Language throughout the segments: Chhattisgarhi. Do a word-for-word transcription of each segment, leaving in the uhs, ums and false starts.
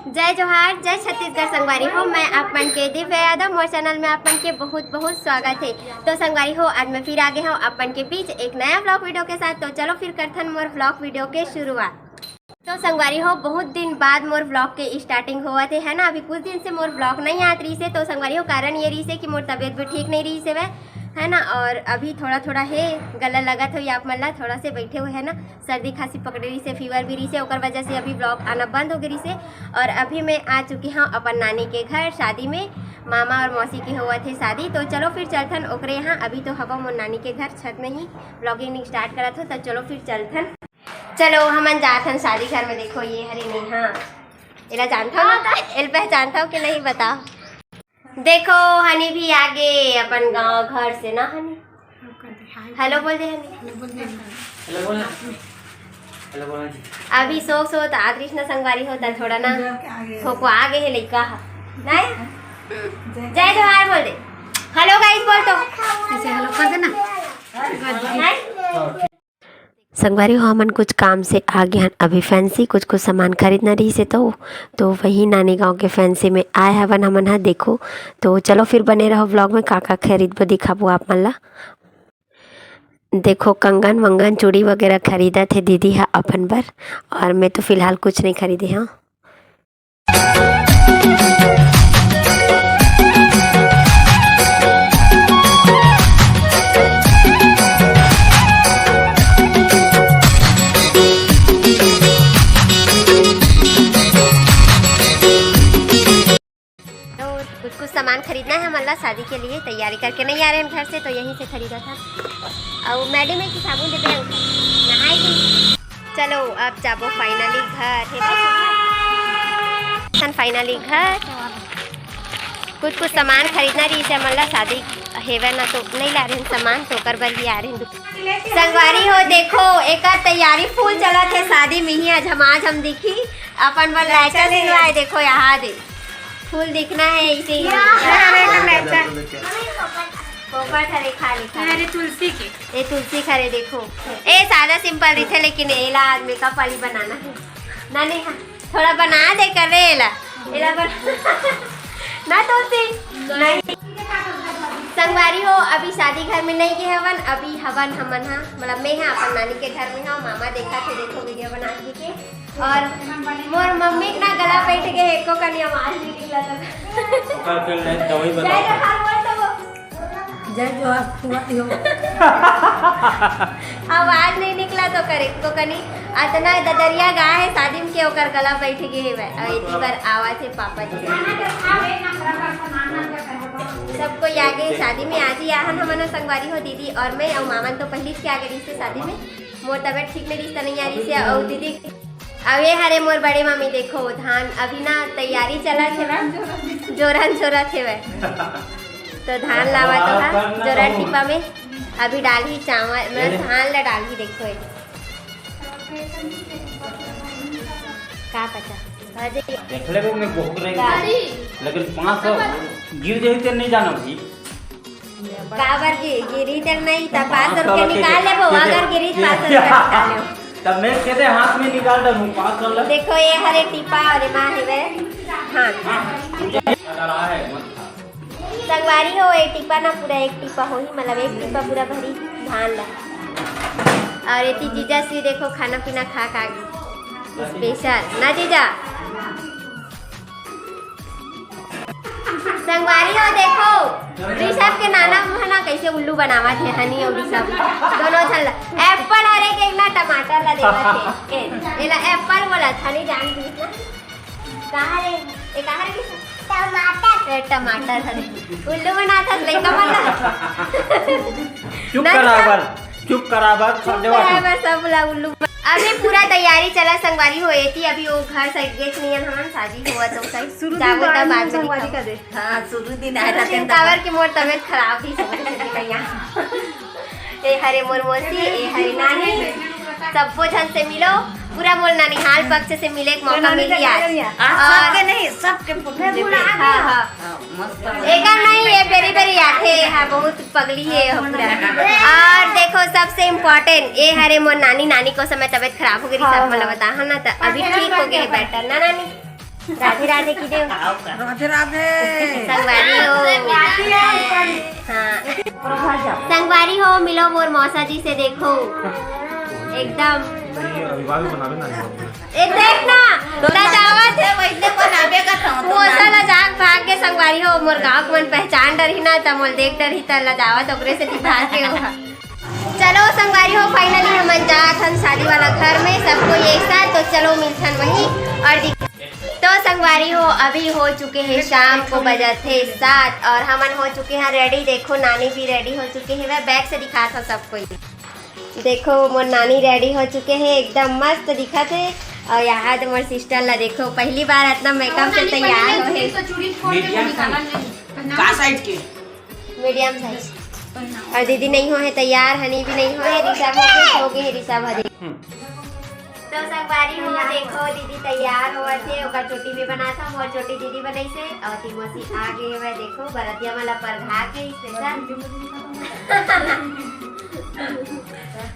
जय जोहार, जय छत्तीसगढ़ संगवारी हो। मैं आप मन के दिव्या यादव, मोर चैनल में आप मन के बहुत बहुत स्वागत है। तो संगवारी हो, आज मैं फिर आ गए हूँ आप मन के बीच एक नया ब्लॉग वीडियो के साथ। तो चलो फिर करथन मोर ब्लॉग वीडियो के शुरुआत। तो संगवारी हो, बहुत दिन बाद मोर ब्लॉग के स्टार्टिंग होवत है, है ना। अभी कुछ दिन से मोर ब्लॉग नहीं आत रही से, तो संगवारी हो, कारण ये रही से कि मोर तबीयत भी ठीक नहीं रही से वह, है ना। और अभी थोड़ा थोड़ा है, गला लगत हो या आप मन ला, थोड़ा से बैठे हुए, है ना, सर्दी खांसी पकड़े रही से, फीवर भी रही से, ओकर वजह से अभी ब्लॉग आना बंद हो गई रही से। और अभी मैं आ चुकी हूँ अपन नानी के घर शादी में, मामा और मौसी के होवत है शादी। तो चलो फिर चलथन ओकरे यहाँ। अभी तो हवा मोर नानी के घर छत में ही ब्लॉगिंग स्टार्ट करत हो, तो चलो फिर चलथन। चलो हमन जात हन शादी घर में। देखो ये हरे नेहा, एला जानथव ना? एल पहचानथव कि नहीं बताओ। देखो हनी भी आगे अपन गांव घर से ना हनी। हेलो बोल दे हनी। हेलो बोल ना। हेलो बोल ना जी। अभी सो सो तो आदरिश ना संगवारी होता थोड़ा ना। थोको आगे है लइका हा। नहीं? जय जोहार बोल दे। हेलो गाइस बोल तो। ऐसे हेलो कर देना। नहीं? संगवारी हो, हमन कुछ काम से आगे हन अभी फैंसी, कुछ कुछ सामान खरीदना रही से तो, तो वही नानी गांव के फैंसी में आए हवन हमन हा। देखो, तो चलो फिर बने रहो ब्लॉग में, का का खरीदबो दिखाबो आप मन ला। देखो कंगन वंगन चूड़ी वगैरह खरीदत हे दीदी हा अपन बर, और मैं तो फिलहाल कुछ नहीं खरीदे हूँ। तो कुछ कुछ सामान खरीदना है हमन ला शादी के लिए, तैयारी करके नहीं आ रहे हैं घर से, तो यहीं से खरीदा था। और मैडम है कि साबुन दे दे, नहाए के। चलो अब जाबो फाइनली घर, है ना? फाइनली घर। कुछ कुछ सामान खरीदना रही से हमन ला शादी हेवै ना, तो नहीं ला रहे हैं सामान, तो ओकर बर ही आ रहे हैं। संगवारी हो देखो, एकर तैयारी फुल चलत है शादी में ही। आज हम, आज हम दिखी अपन बर लहचा सिलवाए। देखो यहाँ दे फूल दिखना है इसे ही। पोपट हरे खा ले, खा ले। अरे तुलसी के। ए तुलसी खरे देखो, ए सादा सिंपल रहिथे, लेकिन एला आज मेकअप वाली बनाना है। ना नहीं, हाँ, थोड़ा बना दे कर रे एला, एला बना। ना तुलसी, नहीं। संगवारी हो, अभी शादी घर में नहीं गए हवन, अभी हवन हमन हा, मतलब मैं हा अपन नानी के घर में हा, मामा देखा थे, देखो वीडियो बना के। और मोर मम्मी के ना गला बैठ गए, एको कनी आवाज नहीं निकला था। ओकर के लिए दवाई जय बताओ। जोहार बोल तो वो। जय जोहार, सुआ दियो। आवाज नहीं निकला तो करे एको कनी। अतना ददरिया गा है शादी में के ओकर गला बैठ गए है, और इतनी बार आवाज है पापा जी। सबको आगे शादी में आज ही आहन हमन संगवारी हो दीदी और मैं, और मामन तो पहली से आगे रही से शादी में। मोर तबीयत ठीक नहीं रही से नहीं आ रही से, और दीदी अब ये हरे मोर बड़े मामी देखो धान अभी ना तैयारी चलत हे, जोरन जोरत हे। तो धान लावा तो हा जोरन टिपा में अभी डालही चावल, मतलब धान ला डालही। देखो ये का पता भजे देख लेबो मैं भूख रही। लेकिन पाँच सौ गिर जाही ते नहीं जाना भाई। काबर गिरी तेल नहीं त पाँच सौ रुपया निकाल लेबो, अगर गिरी पाँच सौ रुपया निकाल लेबो। तब मैं कहते हाथ में निकाल डालूं पाँच सौ। देखो ये हरे टिपा और एमा हेवे धान। संगवारी हो, ये टिपा ना पूरा एक टिपा होही, मतलब एक टिपा पूरा भरी धान ला। और ये जीजा श्री देखो खाना पीना खा खा स्पेशल ना जीजा। संगवारी हो देखो, ऋषभ के नाना मुंह ना कैसे उल्लू बनावत हे, हनी और ऋषभ दोनों झन ला। एप्पल हरे के ना टमाटर ला देवत हे। ए, एला एप्पल बोला, हनी जान दी ना। कहाँ रे? ए, कहाँ रे ऋषभ? टमाटर। ए, टमाटर हरे। उल्लू बनात हस लइका मन ला। चुप ना करा ऋषभ? बर। चुप करा बर, चुप सब देवा करा तू। बर, सब ला उल्लू। अभी पूरा तैयारी चला संगवारी हो एती, अभी वो घर साइड गेट नियन हमन शादी होवत हो साइड। शुरू दिन जावो तो तब आए आज संगवारी दिखाओ। का दे। हाँ, शुरू दिन आए रहते हैं तब। काबर की मोर तबीयत खराब ही समझ के भैया। ए हरे मोर मौसी, ए हरे नानी, सबको झन से मिलो, पूरा मोर ननिहाल पक्ष से मिले के मौका मिल गया आज। आज और सबके नहीं, सबके फोटो मैं लेते बुला हैं। हाँ, हाँ। हाँ, मस्त। एकर नहीं, ये बेरी बेरी आथे, हाँ, बहुत पगली है ये पूरा। और देखो सबसे इम्पोर्टेंट, ये हरे मोर नानी, नानी को समय तबीयत खराब हो गई, हाँ, सब मतलब हाँ। बता, है ना, तो अभी ठीक हो गए, बेटर ना नानी। राधे राधे की देव। राधे राधे। संगवारी हो। हाँ। संगवारी हो, मिलो मोर मौसा जी से, देखो एकदम। ए देख ना, लजावत हे। वैसे बनाबे का था, तो मौसा लजा के भाग के। संगवारी हो, मोर गाँव के मन पहचान डरही ना, त मोल देख डरही, त लजावत ओकरे से भाग के ओहा। चलो संगवारी हो, finally हमन जात हन शादी वाला घर में, सब कोई एक साथ। तो चलो मिलथन वहीं। और दिख-, तो संगवारी हो, अभी हो चुके हैं शाम को, बजत हे सात और हमन हो चुके हैं ready। देखो नानी भी ready हो चुके हैं, वह back से दिखात हन सब कोई। देखो मोर नानी ready हो चुके हैं, एकदम मस्त दिखत हे। और यहाँ तो मोर sister ला देखो, पहली बार इतना makeup से तैयार हो हे। Medium size. का साइज के? Medium size. और दीदी नहीं हो हे तैयार, हनी भी नहीं हो हे, ऋषभ हो गे, हो गे हे ऋषभ, हनी। तो संगवारी हो, देखो दीदी तैयार होवत हे, ओकर चोटी में बनात हूँ, मोर चोटी दीदी बनइसे, और तिमोसी आ गे हे, देखो बरतिया वाला परघा के special।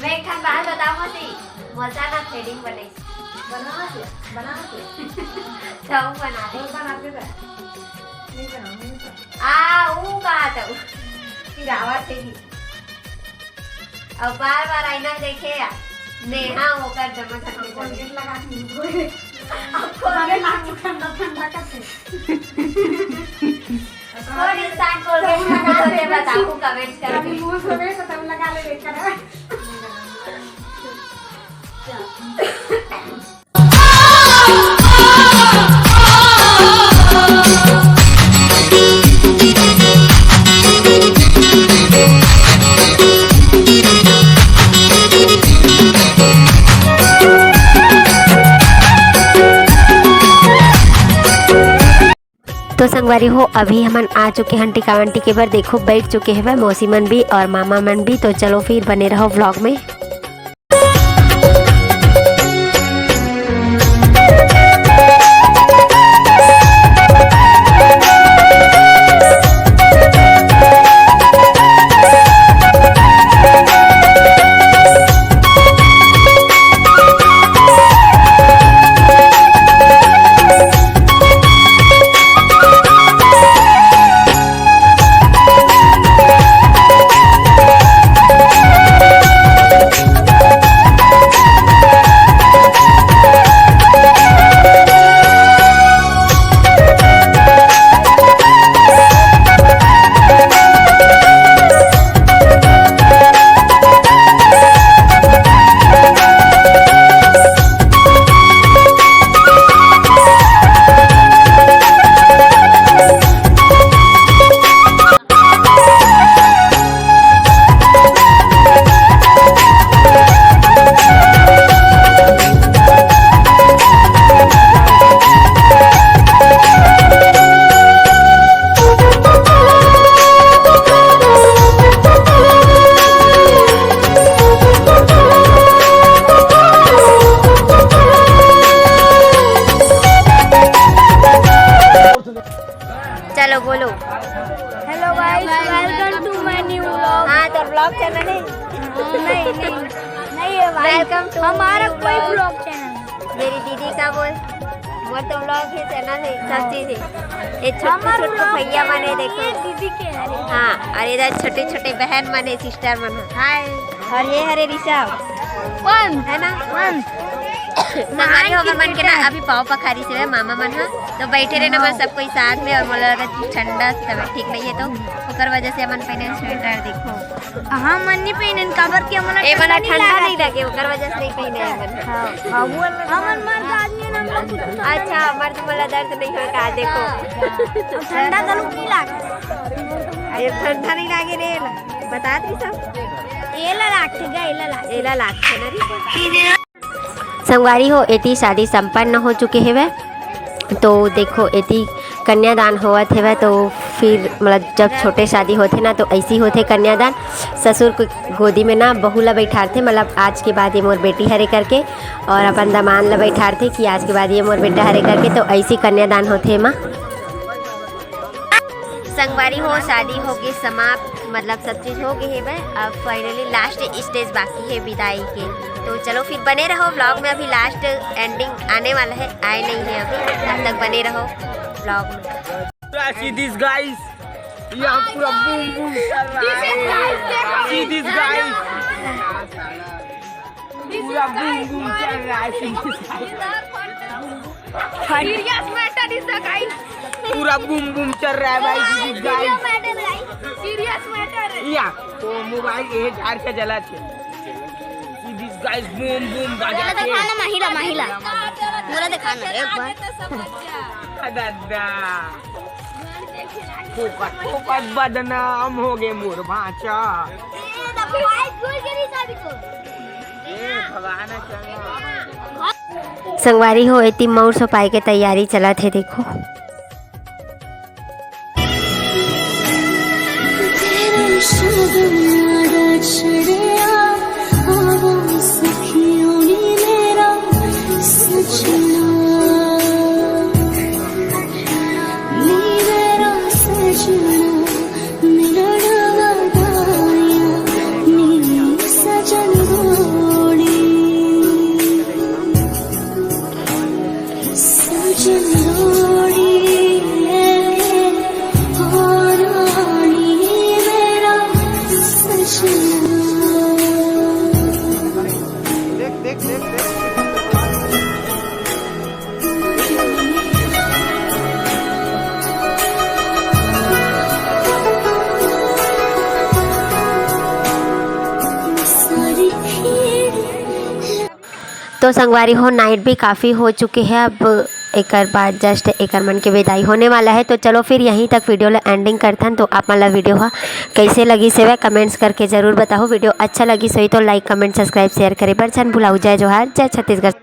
मैं एक ठन बात बताओ मौसी, मौसा ना threading बनइसे। बना के, बना के। तो बना दे। बना के बा। नहीं बनाऊंगी, नहीं बनाऊंगी। आ, ऊ कहा था ऊ? फिर आवाज देगी। अब बार बार आईना देखे या? नेहा होकर जमा करके चले। Colgate लगा के मुंह धोए। अब Colgate लगा के ठंडा ठंडा करते। कौन इंसान Colgate लगा के बताओ, comment करके। अभी मुंह धोए तो तब लगा ले, बेकार है। तो संगवारी हो, अभी हमन आ चुके हन टिकावन टिके बर। देखो, बैठ चुके हवय मौसी मन भी और मामा मन भी। तो चलो फिर बने रहो vlog में। चलो बोलो। Hello guys, welcome to my new vlog। हाँ, तो vlog channel है। नहीं, नहीं, नहीं है भाई। Welcome to हमारा new कोई vlog। Vlog channel नहीं। मेरी दीदी का बोल, वो तो vlog है, channel है, सब चीज है। ये छोटू हमारा छोटू vlog भैया channel बने नहीं देखो। है, दीदी के है। हाँ, और इधर छोटे छोटे बहन मन है, sister मन है। Hi। और ये हरे ऋषभ। One। है ना? One। संगवारी हो, हमर मन के ना अभी पाव पखारी से है मामा मन ह, तो बैठे रहे ना बस सब कोई साथ में। और मोला लगा कि ठंडा, तबीयत ठीक नहीं है, तो ओकर वजह से हमन पहने sweater। देखो, हाँ, मन नहीं पहने, काबर कि हमन ए, ठंडा नहीं लगे। लगे, ओकर वजह से नहीं पहने हमन। हाँ, हाँ, वो वाला हमन मर्द आदमी है ना, हमन कुछ अच्छा, मर्द वाला दर्द नहीं होय का, देखो। हाँ, ठंडा गलू की लाग। अरे, ठंडा नहीं लागे रे, बता दी सब। एला लागथे गा, एला लागथे। एला लागथे ना रे। संगवारी हो, एती शादी संपन्न हो चुके हेवय। तो देखो, एती कन्यादान होवत हेवय। तो फिर मतलब जब छोटे शादी होथे ना, तो ऐसी होथे कन्यादान। ससुर के गोदी में ना बहू ला बैठारथे, मतलब आज के बाद ये मोर बेटी हरे करके, और अपन दमांद ला बैठारथे कि आज के बाद ये मोर बेटा हरे करके। तो ऐसी कन्यादान होथे एमा। संगवारी हो, शादी हो गई समाप्त, मतलब सब चीज हो गई है भाई। अब finally last stage बाकी है विदाई के, तो चलो फिर बने रहो vlog में, अभी last ending आने वाला है, आए नहीं है अभी, तब तक बने रहो vlog में। See this guys, ये पूरा बूम बूम चल रहा है। See this guys, पूरा बूम बूम चल रहा है। See this guys। Serious matter is the guys। पूरा बूम बूम चल रहा है भाई, See this guys। Serious matter है। या तो मोबाइल ये झाड़ के जला थे। See this guys, boom boom बाजा पूरा थे। दिखाना महिला, महिला। पूरा दिखाना एक बार। दादा, फोकट फोकट बदनाम हो गए मोर भांचा। ए, भगवान चंगा। संगवारी हो, एती मउर सोपाई के तैयारी चलत हे, देखो। तो संगवारी हो, नाइट भी काफ़ी हो चुकी है। अब एकर बाद जस्ट एकर मन के विदाई होने वाला है। तो चलो फिर यहीं तक वीडियो ला एंडिंग करथन। तो आप मन ला वीडियो हा कैसे लगिस हवय, कमेंट्स करके जरूर बताओ। वीडियो अच्छा लगिस होही तो लाइक, कमेंट, सब्सक्राइब, शेयर करे बर झन भुलाऊ। जय जोहार, जय छत्तीसगढ़।